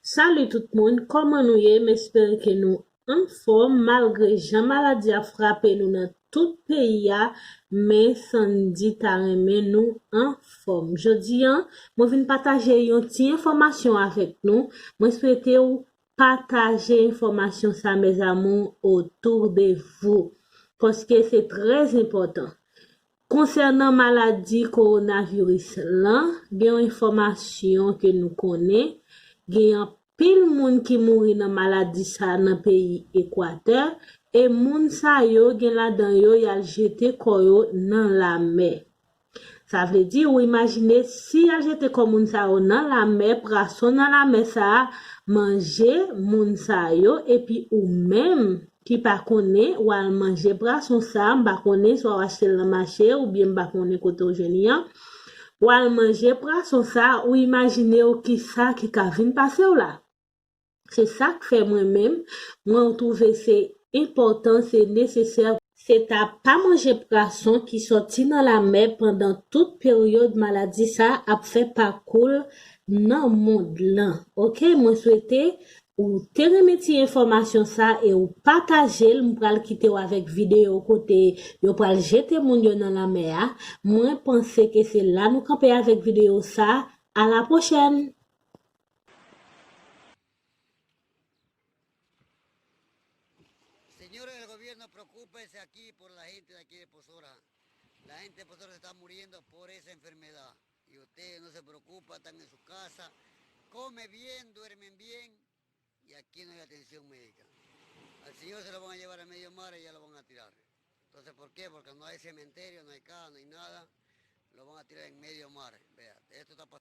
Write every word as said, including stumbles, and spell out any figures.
Salut tout moun, kòman nou ye? M espere ke nou anfòm malgre jan maladi a frape nou nan tout peyi a, men Sandy ta renmen nou anfòm. Jodi a, mwen vin pataje yon ti enfòmasyon avèk nou. Mwen swete w pataje enfòmasyon sa, mes amours, autour de vous, paske se trè enpòtan. Konsènan maladi kowonaviris lan, gen yon enfòmasyon ke nou konnen, gen anpil moun ki mouri nan maladi sa nan peyi Ekwatè, e moun sa yo gen ladan yo y al jete kò yo nan lamè. Sa vle di, ou imajine si y al jete kò moun sa yo nan lamè, pwason nan lamè sa a manje moun sa yo, epi ou menm ki pa konnen, w al manje pwason sa a, m pa konnen si w al achte l nan mache oubyen m pa konnen kote w jwenn li an, w al manje pwason sa a, ou imajine w kisa ki ka vin pase w la. Se sa k fè mwen menm, mwen twouve se enpòtan, se nesesè. Se ta pa manje pwason ki sòti nan lamè pandan tout peryòd maladi sa ap fè pakou l nan mond lan. Oke, mwen swete ou te renmen ti enfòmasyon sa e ou pataje l. M pral kite w avèk videyo kote yo pral jete moun yo nan lamè a. Mwen panse ke se la nou kanpe avèk videyo sa. A la pwochèn! Señores del gobierno, preocúpense aquí por la gente de aquí de Pozora. La gente de Pozora se está muriendo por esa enfermedad. Y ustedes no se preocupan, están en su casa, comen bien, duermen bien, y aquí no hay atención médica. Al señor se lo van a llevar a medio mar y ya lo van a tirar. Entonces, ¿por qué? Porque no hay cementerio, no hay casa, no hay nada. Lo van a tirar en medio mar. Vea, esto está pasando.